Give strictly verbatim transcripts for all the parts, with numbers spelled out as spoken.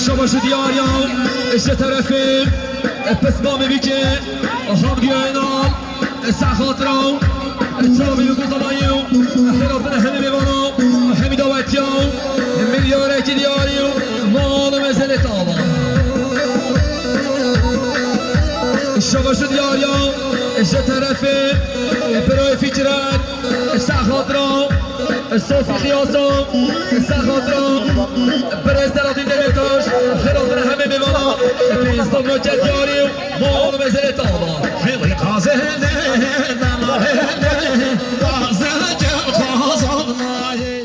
Şaba ji diyariya ji terefê pismamê bike, hamdiya êna, sexatira, çavê û gozalayê û xêrafina hemî mêvana, hemî dawetiya, milyarekî diyarî û mal û mezelê tava. Şaba ji diyariya ji terefê birayê Fikret, sexatira, Sofî Xiyaso, sexatira, birê Selahattin Demirtaş, xêrafina hemî mêvana, pênc sed noçe diyarî û mal û mezelê tava. Hêlî qazê lê, dema lê, qazê cem qazanayê.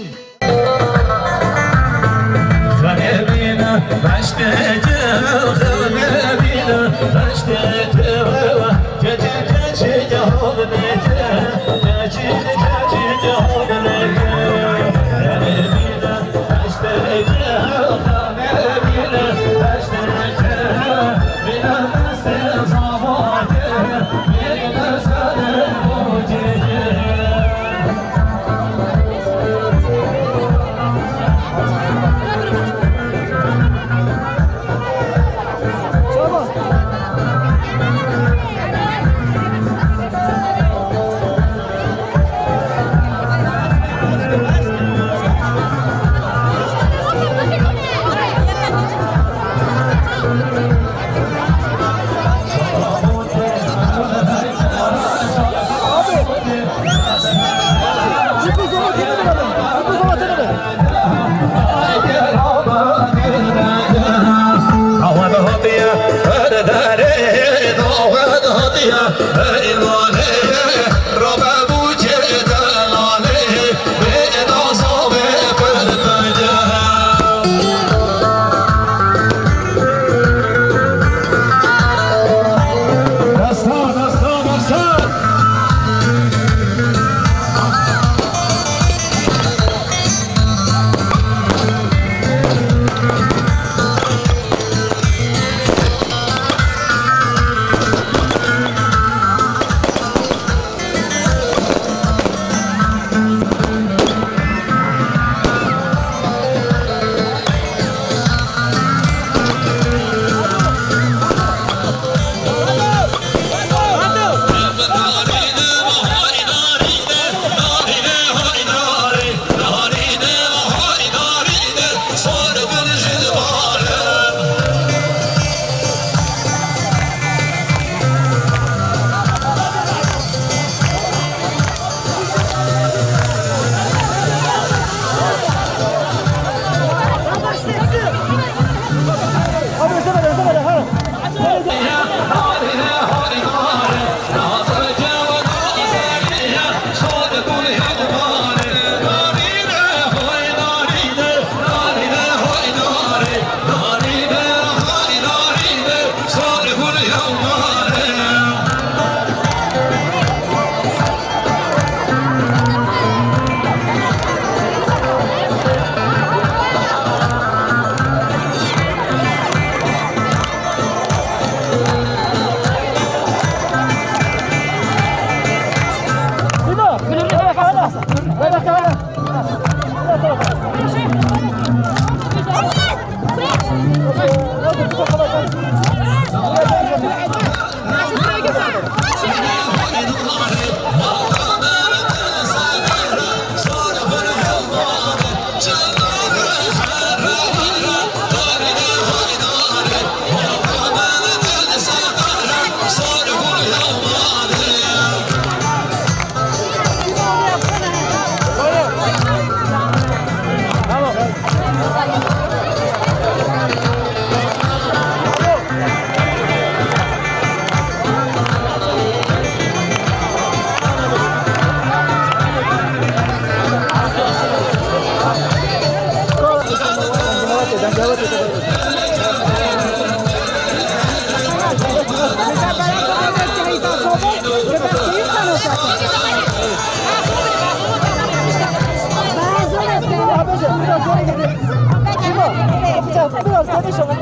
Biraz geniş olun.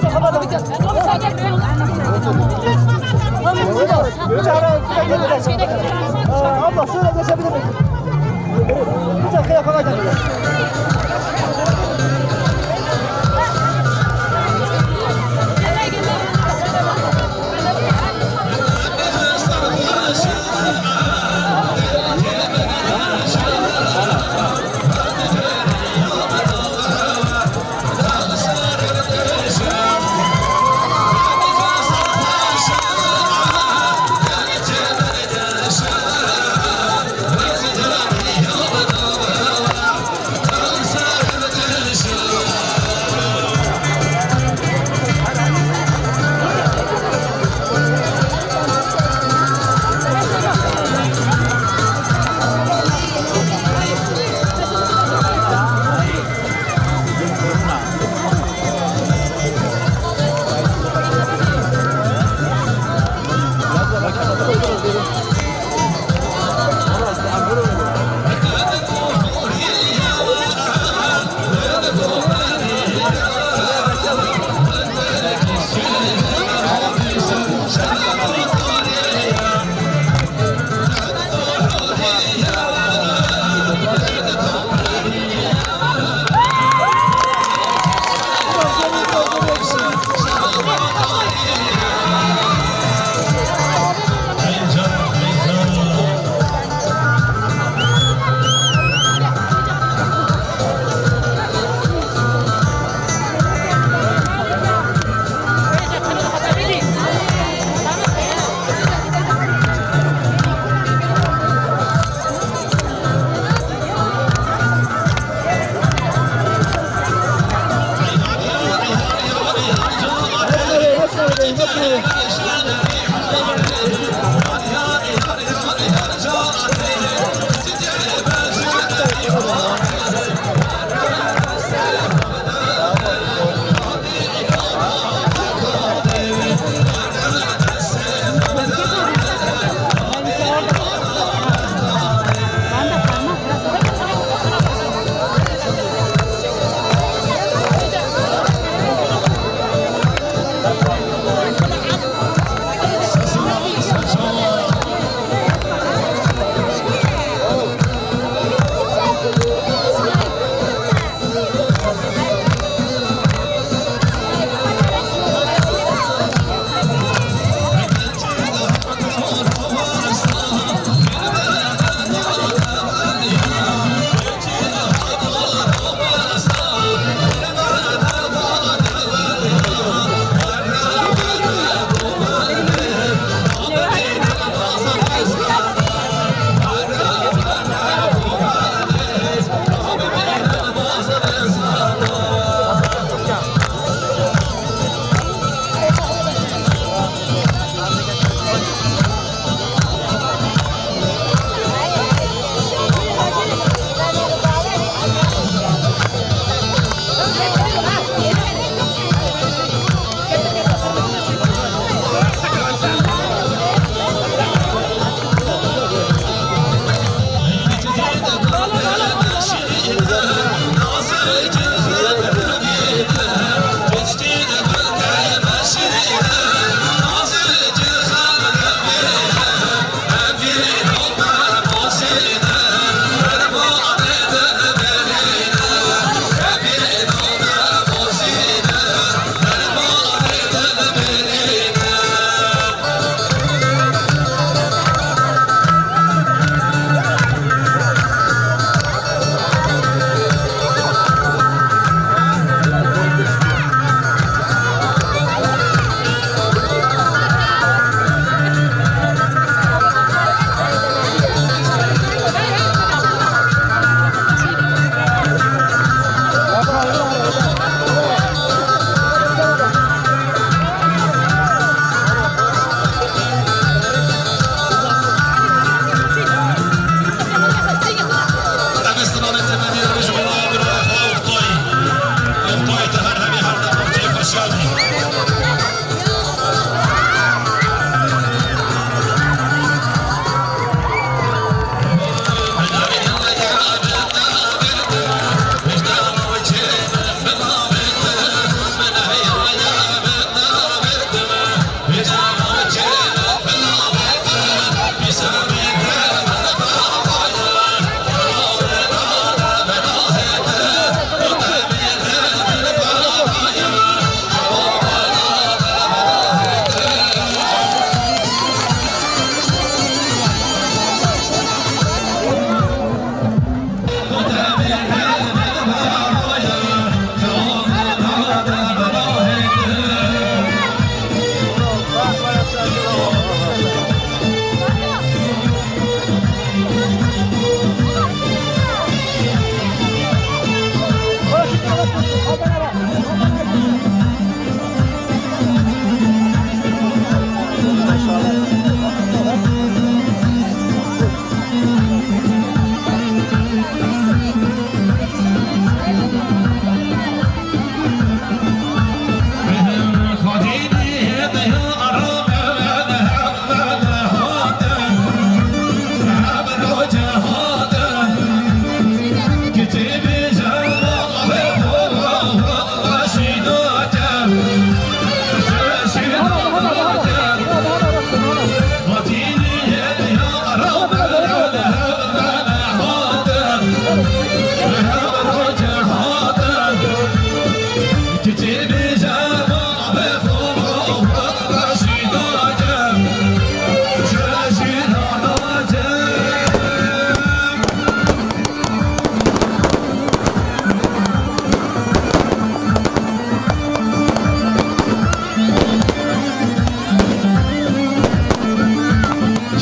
Abla şöyle geçebilir miyiz? Lütfen kıyafana gelin.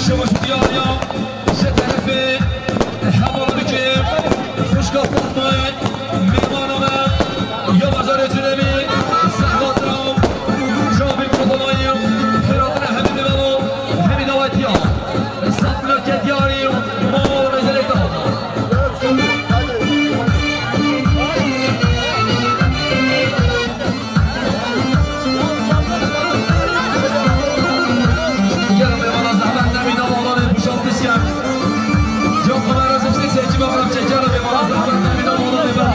Şebaş diyar ya, ji terefê hevala bikim, xwişka Fatmayê, mêvana me, ya bajarê Çilemê, Serhat Raw, cavê mikrofona ye, xêratine hemî mêvana, hemî dawetiya. Safireke diyarî, mal mezelê dawetiya. Gel be, valla zahmet nemîna olanê boşaltış ya. Yok, kamera zıpsız seçim yapalım, çeker be, valla zahmet nemîna olanê be.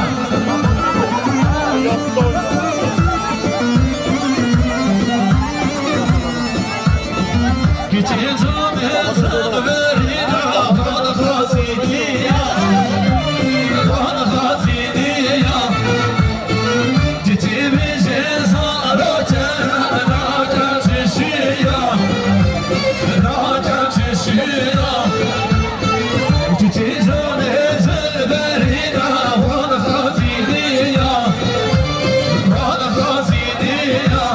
Kiçê canê zahverî de van xazîniya, van xazîniya. Çiçî bijê zaroke, naçe çişiya, naçe çişiya. Çiçî canê zilberî de van xazîniya, van xazîniya.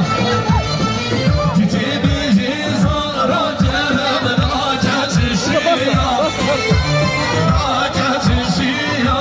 Çiçî bijî zaroke, naçe çişiya, naçe çişiya.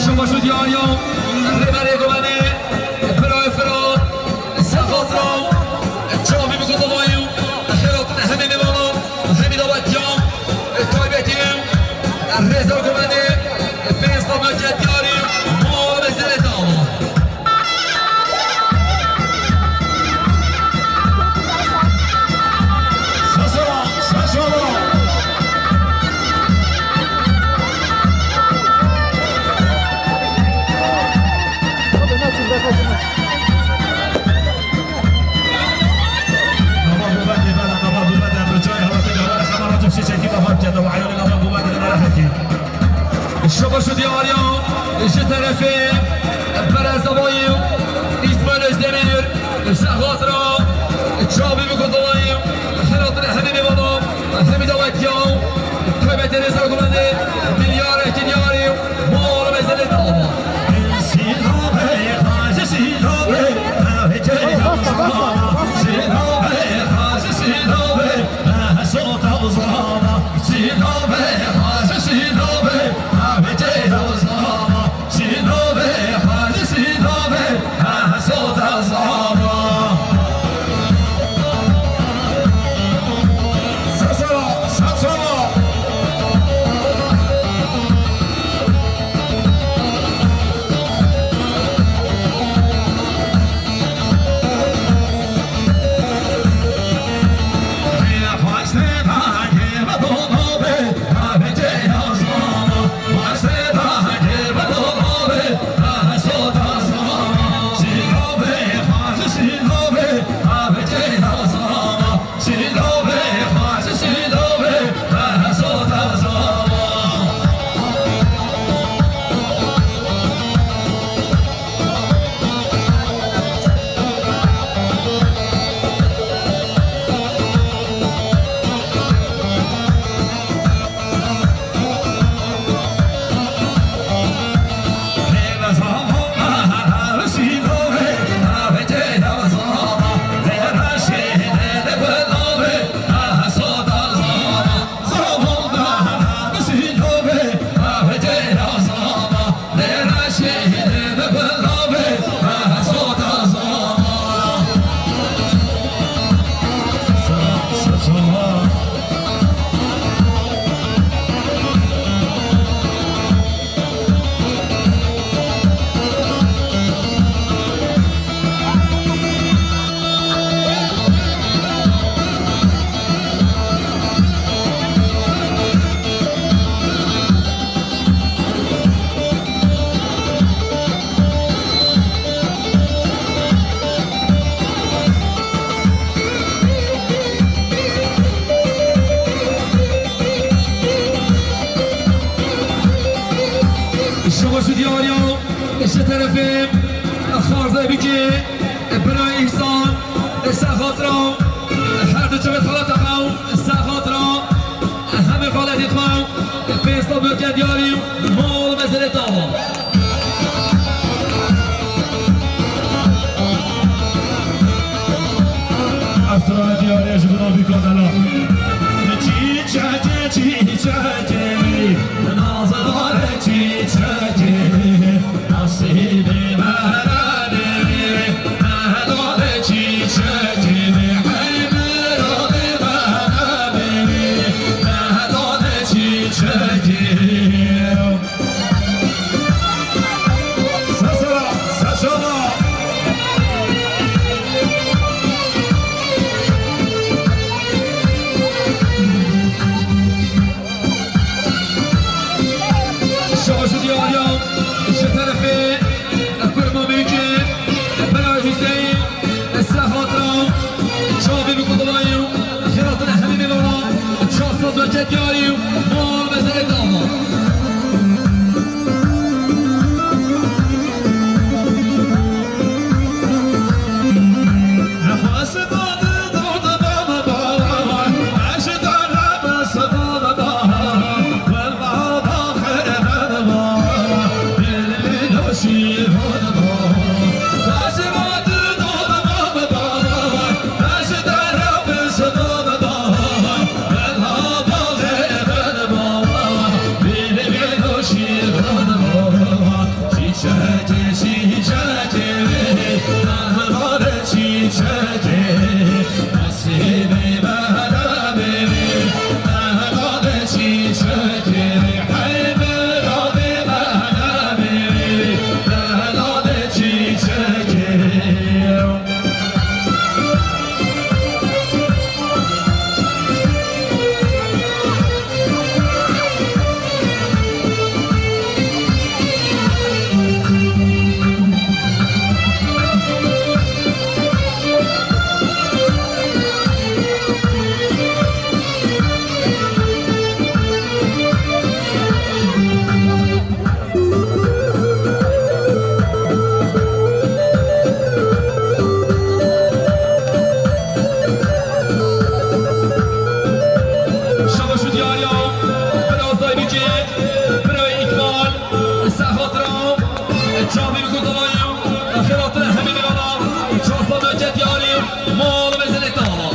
Şima şu diyariya, rêberê gumenê, birayê Firat, Serhat Raw, çavê bi guzalayî, xêratine hemî mêvanan, hemî dawetiyan, taybetî, rêza gumenê, pênc sed metre diyarî, mala mezelê dava. Şoba şu diyariya, ji terefê Berezavayê, İsmail Özdemir, Serhat Raw, çavê bi guzalayî, xêratine hemî mêvanan, hemî dawetiyan, taybetê rêza gumenê, milyareke diyarî, mala mezelê dava. Sîlavê, xazê sîlavê, navê Ceyda Mustafa. Sîlavê, xazê sîlavê, Sîlavê, xazi Sîlavê, navê Ceyda Zava. Sîlavê, Şima şu diyariya, ji terefê Xarzê Bikê, Bira Îhsan, ser xatira her du çavê xaleta xwe, ser xatira hemê xaletê xwe, pênc sed note diyarî, mal û mezelê te ava. Esra diyarê ji bo Bîka Dela. Çîçekê, çîçekê, nazadar çîçekê, nasîbê me nebê, me dane çîçekê, hey miradê me nebê, me dane çîçekê. Sesera, sesera. Şaş diyariya, ji terefê kurma mîkê, Bira Hüseyin, ser xatira çavê bi kutulayî, xêratine hemî mêvana, çar sed note diyarî, mal mezelê dava. Şabaş û diyariya, bira Zaybikê, bira Îkbal, ser xatira çavê bi kutulayî, xêratine hemî mêvana, çar sed note diyarî, mal mezelê te ava.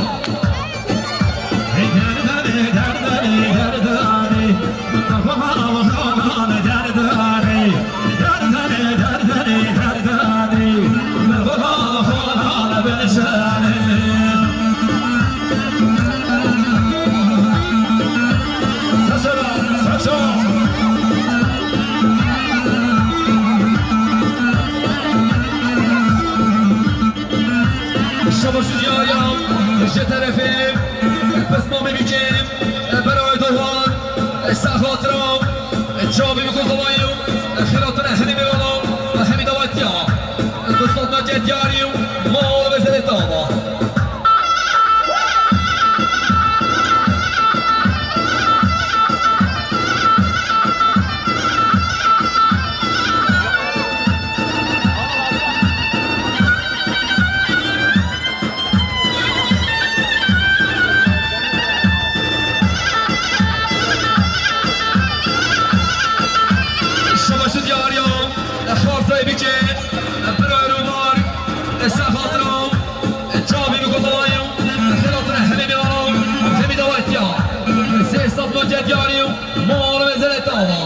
Şabaş û diyariya, ji terefê pismamê bikê, bera Erdogan, ser xatira çavê bi kutulayî, xêratine hemî mêvana, hemî dawetiya, du sed note diyarî, mal mezelê te ava. Şabaş û diyariya, Xarzê Bikê, bira Erdogan, ser xatira çavê bi kutulayî, xêratine hemî mêvana, hemî dawetiya, sê sed note diyarî, mal mezelê te ava.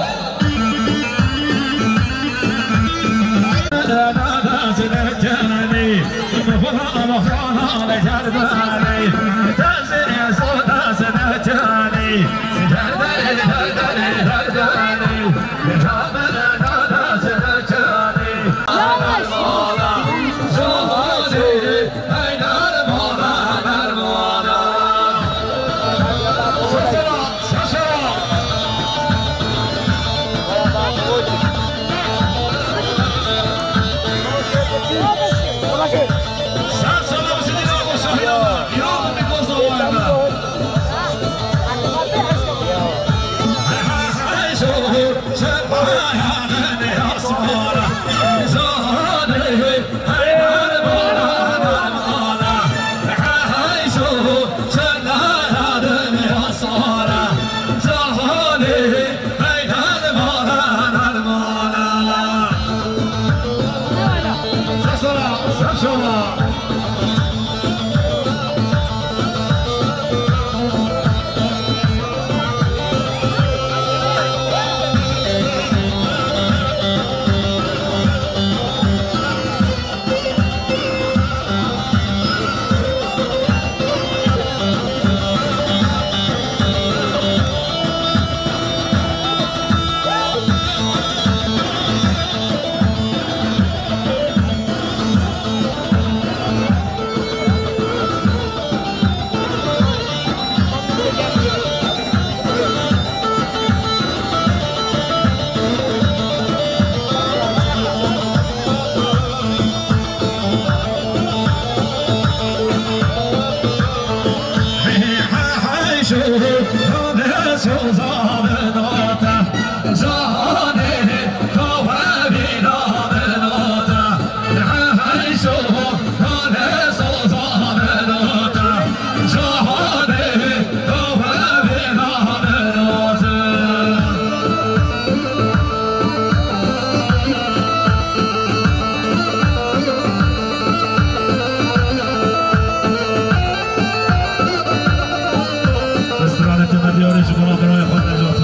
Stranetê me diyarê ji bona birayê xwe Necat.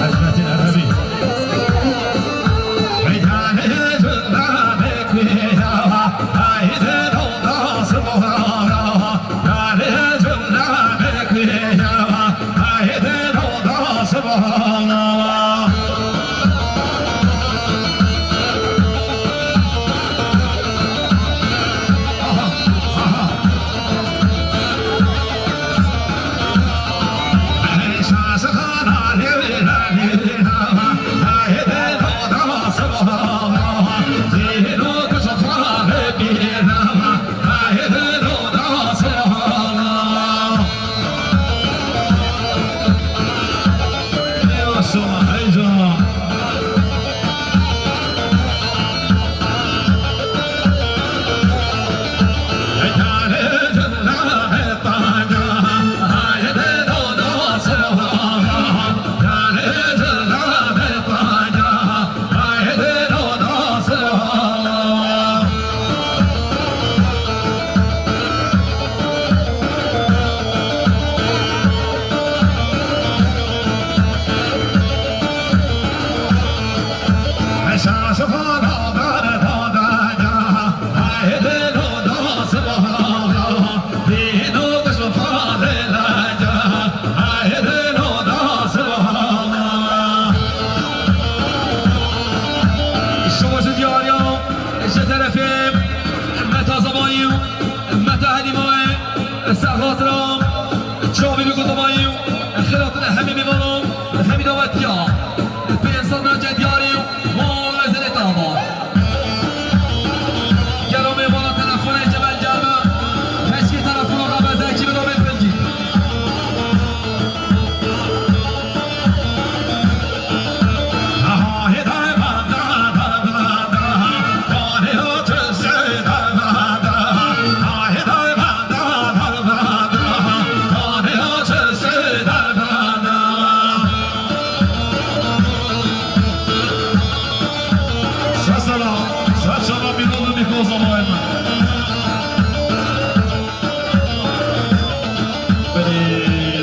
Hecmetîn Erebî. Şewa ji diyariya ji terefê Meta Zemayî û Meta Helîmayê ser xatira çavî bi ku Zemayî û xêlatina hemî mêvanan hemî dawetiya pênc sed mence diyarî û mawlezê tava. Gelo mêvana telefonê cebel gelme. Keşkê telefona xwe bezekî bidabê pingî. Sesela, sesela Mîran û Nîko Zemayê me. Belê,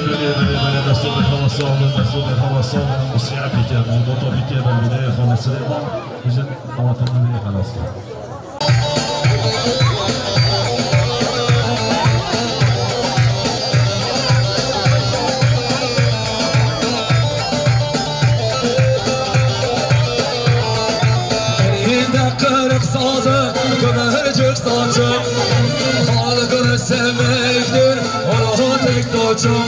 belê, belê, belê, destû bê xelas sağ olun, destû bê xelas sağ olun. Siyah bike, bota bike, ben bu ne xelas Süleyman. Bizim xelatın ne xelas. Elinde kırık sazı, kıvırcık saçı. Halkın sevmektir, o tek suçum.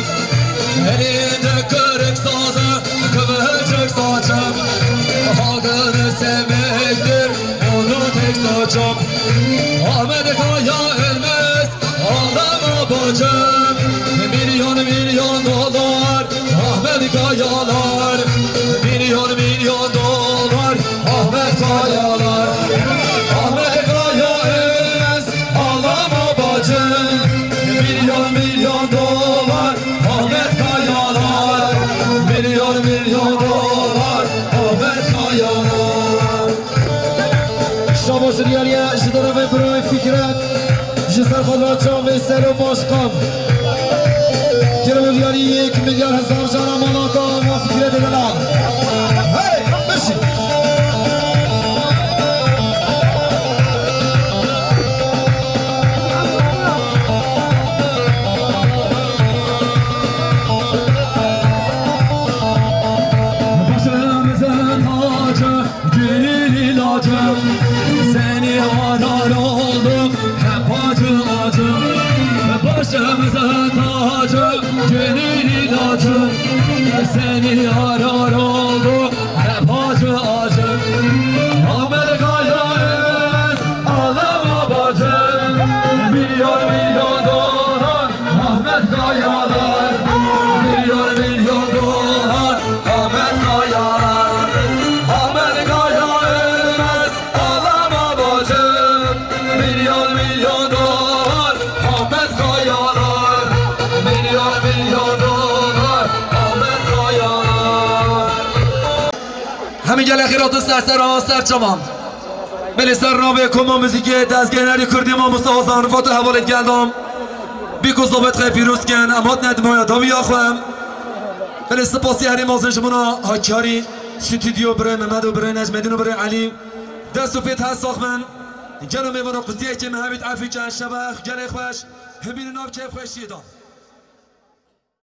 Elinde kırık sazı, kıvırcık saçı. Halkını sevmektir, onu tek suçum. Ahmet Kaya ölmez, ağlama bacım. Milyon milyon dolar, Ahmet Kayalar. Milyon milyon dolar, Ahmet Kayalar. Ahmet Kaya ölmez, ağlama bacım. Milyon milyon dolar, Ahmet Kayalar. Milyon milyon dolar, Ahmet Kayalar. Şabaş diyariye ji derevê birayê Fikret, ji ser xwe re çavê ser û başkan. Kiro diyarî yek milyar hezar cara malata ma Fikret delal. Hey, bişî. Başımızın tacı, gönül ilacım, seni arar olduk hep acı acı. Başımızın tacı, gönül ilacım, seni arar olduk hep acı acı. Ahmet Kaya ölmez, ağlama bacım. Milyon milyon dolar, Ahmet Kayalar. Gelek xêr hatin ser sera, ser çavan. Belê ser navê Koma Muzîkê dezgehnerî Kurdî mamoste Ozan Rifat û hevalê digeldam. Bî ku zobet xwe pîroz kin, em hatine di maya dawiya xwe. Belê spasî herî mezin ji bona Hakkari Stüdyo, birê Mehmet û birê Necmedîn û birê Elî. Dest û pêt her sax bin. Gelo mêvana quziyekê me hebît efî çend şevex, gelê xweş, himîn û nav keyfxweşiyê de.